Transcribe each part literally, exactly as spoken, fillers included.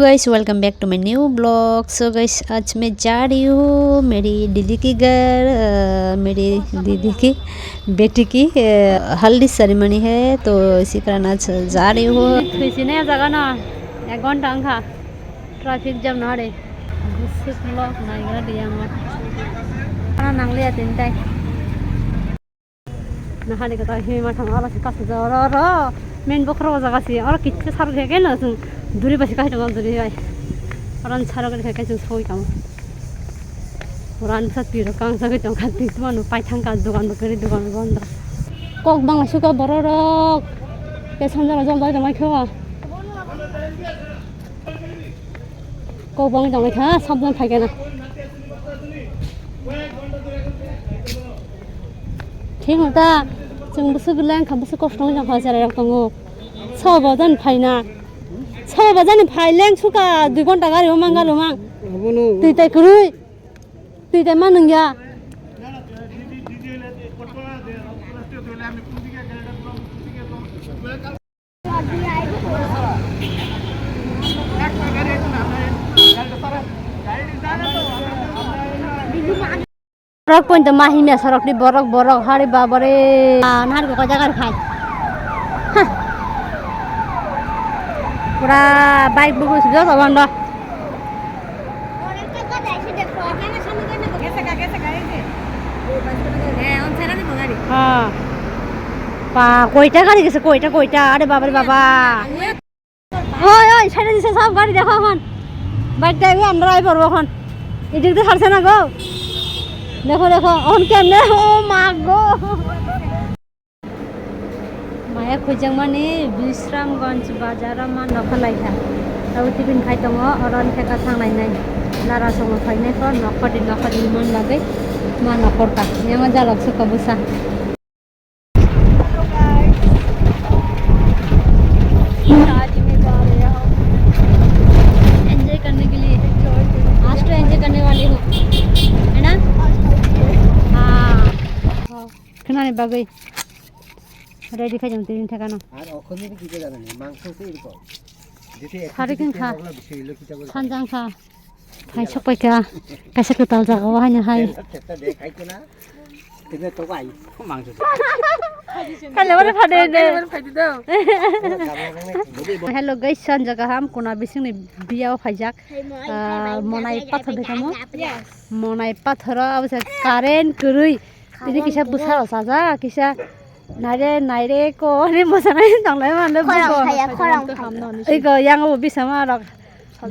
Guys, welcome back to my new vlog. So guys, आज मैं जा रही हूँ मेरी दीदी के घर, अ, मेरी दीदी की बेटी की, अ, हल्दी सेरेमनी है, तो इसी कारण आज जा रही हूँ। Thwisini jaga no ek ghonta wngkha traffic jam no hari. Bwswk vlog naigra di ang. Ana nangliya tini tai. Nahani kata himma thang ala si kasu ja oro oro. Main bokhro jaga si oro kichcha saru khe keno sung duri basi kai tong duri bai. Oran saru khe kai sung soi tong. Oran sa tiro kang sa kai tong khat tong manu pai thang ka dogan bakari dogan bondra. Kok bang suka bororok. Ke sanjara jol dai dai mai kho. Kok bang jang kha sabdan phai kana. Thik ta chwng bwswk leng kha bwswk kosto wng kha chwrai rok tongo. Sabo jan phaina. Sabo jan phai leng suka dui ghonta gari o mang galo mang. Abono. Twi tai kwrwi. Twi tai ma nungya. Borok pointo ma himya sorok ni borok borok hari babare. Ah, nahar ko jaga khai. Hah. Pura bike bugu sujo to bondo. Ha. Pa, koita gari gese, koita, koita. Are baba re baba. Oi, oi, side dise sab gari dekho hon. Bike tai ami andar ai porbo hon. Idik de harse na go. Dekho, dekho, on kemne, oh ma go. Maya khojak mani Bisramganj bazar o ma nokha lai kha. Abo tiffin khai tongo, oro ni khe kwthang nai nai. Lara songo phainai kho, nokha di, nokha di man bagwi ma nokhor kha. Yang o jalok sukha bwsa. Enjoy करने के लिए। आज तो एंजॉय करने वाली हूँ, है ना? हाँ। Khwnani bagwi ready khai jang tini thekano. Ar okhoni ni kisa jana ni mangso se irko. Jete hari ekho khin kha. Sanjang kha. Phai sok pai kha. Kaisa kwtal jaga o haino hai. Tene to ai. Mangso. Kale wale phade ne. Hello guys, sanja kaham kuna bising ni biya o phaijak. Ah, monai pathor de kamo. Yes. Monai pathor o abose current kwrwi. Tini kisa bwsa rok sajak, kisa naire, naire ko, ani mosanai tonglai manle buko. Khorang phaya, khorang phaya. Iko yang o bisama rok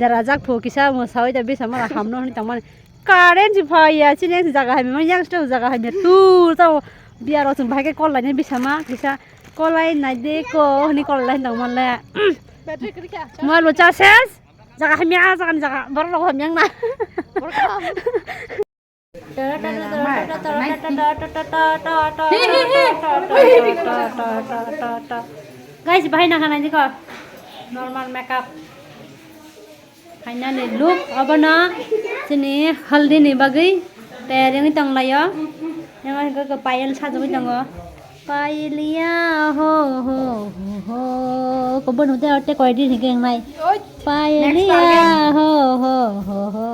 derajak phu kisa mosawi da bisama rok hamno hwnwi tongmani. Current si phaya, chini yang jaga hamya, yang sto jaga hamya, tu tao biya rok chwng bahai khe call lainai bisama, kisa call lai naide ko hwnwi call lai tongmale. Mobile bo charge ses, jaga hamya, jaga ni jaga, borok rok hamya wngna. Guys, bahai nang khanai dikho. Normal makeup. Finally look obono chini haldi ni bagwi tayar wngwi tonglaio. Yang payal sajagwi tongo. Pailia ho ho ho ho. Ko bono te orte koi din hingke nai. Oi. Pailia ho ho ho ho.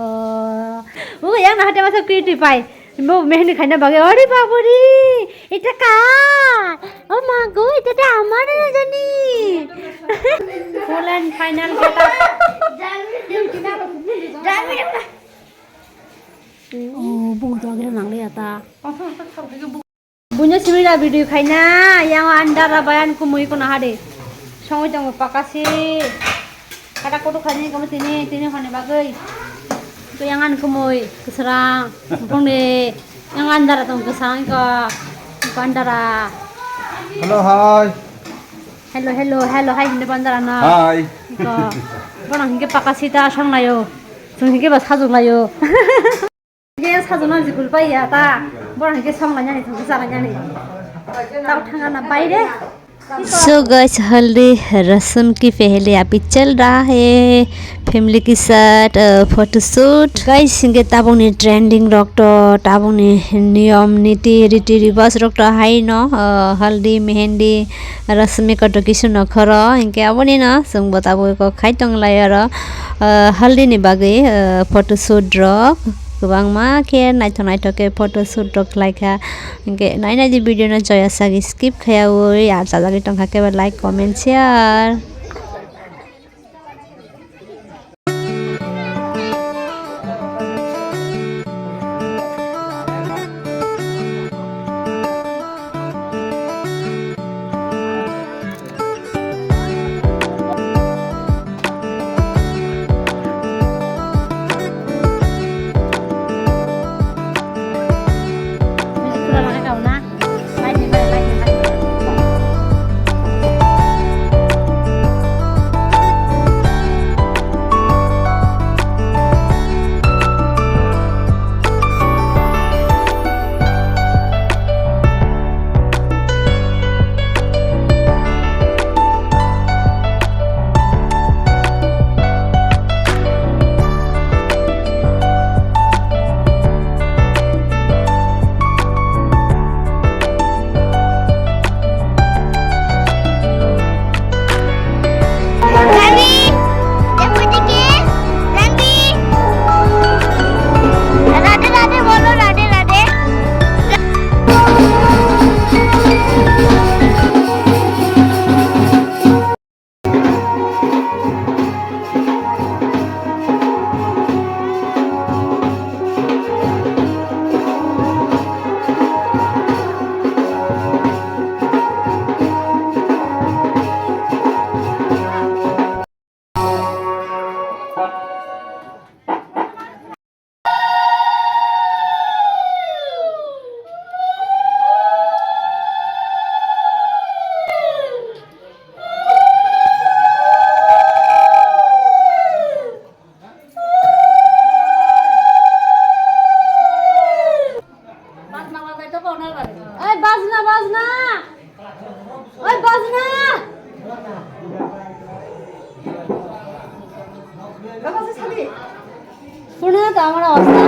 Ugo yang na hate masa kri tui pai. Bo mehni khaina bagwi. Ori baburi. Eta ka? O ma go, eta te amar na jani. Full and final get up. Oh, bung to agre nang le ata. Buino simi da video khaina, yang andara bayan kumui kono hade. Songwi tongo pakasi. Kata koto khaini kamo tini, tini hone bagwi. To yang an kumui, keserang, bung de, yang andara tong keserang ko, ko andara. Hello, hi. Hello, hello, hello, hi, hindi andara na. Hi. Ko, bono hingke pakasi ta song layo, song hingke ba sajung layo. Hingke sajona jikul pai ya ta. Borok hingke song lainani, thangke cha lainani. Tao thangna baire. So guys, हल्दी रस्म की पहले अभी चल रहा है, family के साथ, uh, photoshoot. Guys, hingke tabukni trending rok to, tabukni niyom niti riti ribas rok to hai no, uh, haldi, mehendi, rasmi koto kisu no khoro, hingke aboni no chwng bo tabuk kok khai tong lai oro, uh, haldi ni bagwi, uh, photoshoot rok kwbangma khe naithok naithok khe photoshoot rok khlai kha. Hingke nai nai di video no joya sagi skip khaya ui, ar jajagwi tongkha kebo like, comment, share. Radhe রাধে বলো, রাধে Radhe. Oi, bajna, bajna! Oi, bajna! Shuna to amar obostha.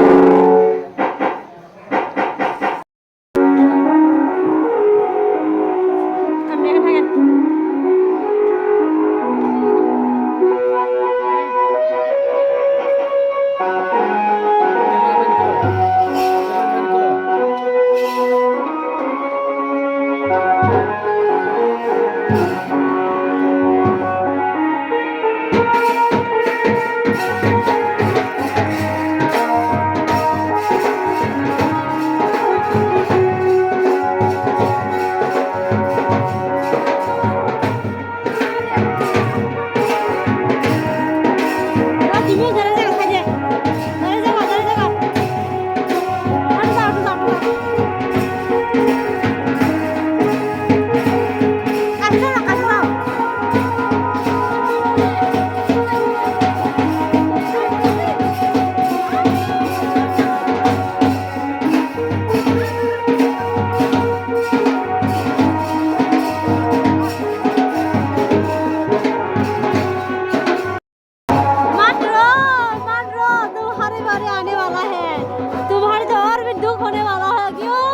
मान लो, मान लो, तुम्हारे बारे आने वाला है, तुम्हारे तो और भी दुख होने वाला है, क्यों?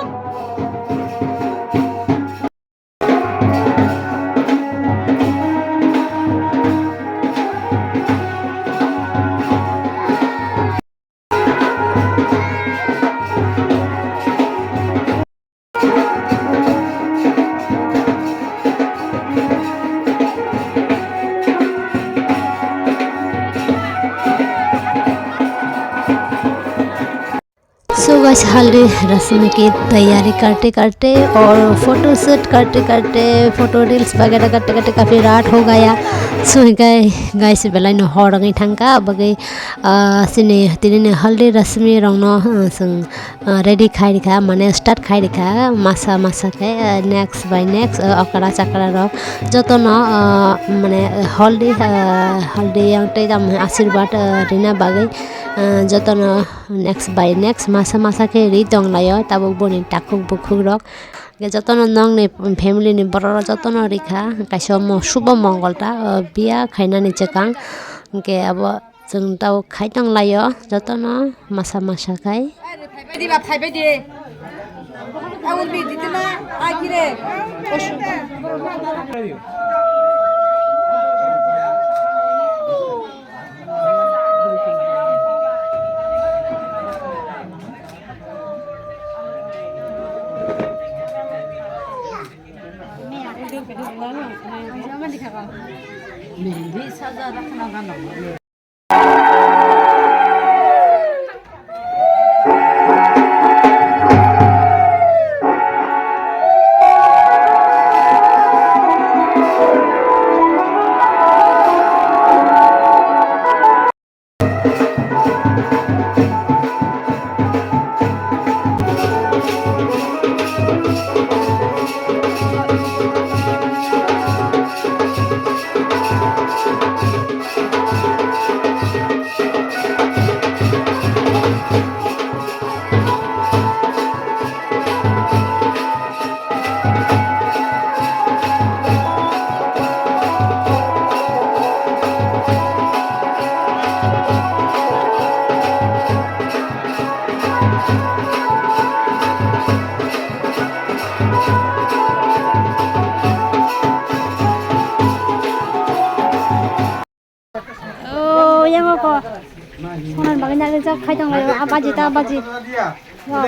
So guys, हल्दी रस्म की तैयारी करते करते और फोटो शूट करते करते, फोटो रील्स वगैरह करते करते काफी रात हो गया। So guys, belai no hor wngwi thangkha, bagwi, ah, chini tini ni हल्दी रस्म rokno, ah, chwng, ah, ready khai rikha, mane start khai rikha, masa masa khe, ah, next by next, ah, okra chakra rok jotono, ah, mane हल्दी, ah, हल्दी yang tei tamo asirwad, ah, rina bagwi, ah, jotono next by next masa masa khe ri tonglaio tabuk boni takhuk bukhuk rok. Jotono nokni family ni borok rok jotono rikha, kaisa omo subo mongol ta, o biya khainani chwkang, hwnkhe abo chwng tabo khai tonglaio, jotono masa masa khai. Oh, yang ko. Sonan bagwi nang jak khai tong lai, abaji ta abaji. Wow.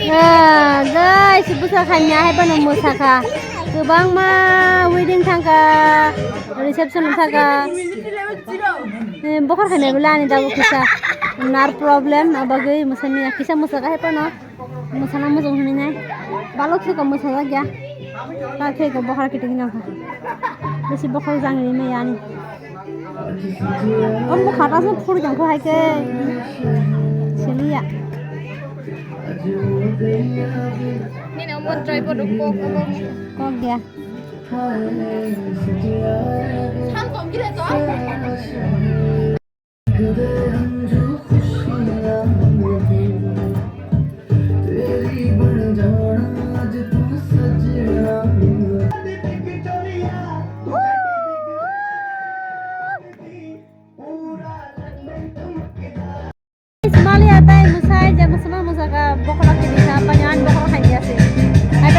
Ah, jai si bwsa khaina hai phano mwsakha. Kwbangma wedding thangkha, reception thangkha. Eh, bokhor khaina bwle ani dago kisa nerve problem, abagwi mwsamiya kisa mwsakha hai phano. Mwsana mojong hinwi nai. Balok se ko mwsajak ya. Ta khe ko bokhor kiting nang kha. Bisi bokhor jang ni me yani. Om bukha ta se phur jang kha hai khe. Sini ya. Nini omo driver rok kok omo. Kok ya. Sam kom gile to. Mali atai musai je musama musaka bokla kini sa panyan bokla khaini ase. Hai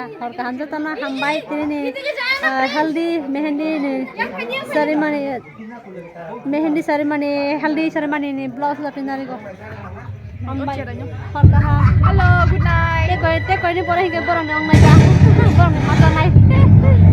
Hor kaham jotono hambai tini ni, ah, haldi mehendi ni ceremony, mehendi ceremony, haldi ceremony ni vlog la pinari go. Hambai. Hor kaham. Hello, good night. Te koi, te koi ni pore hinke borok ni ong nai ta. Borok ni masa nai.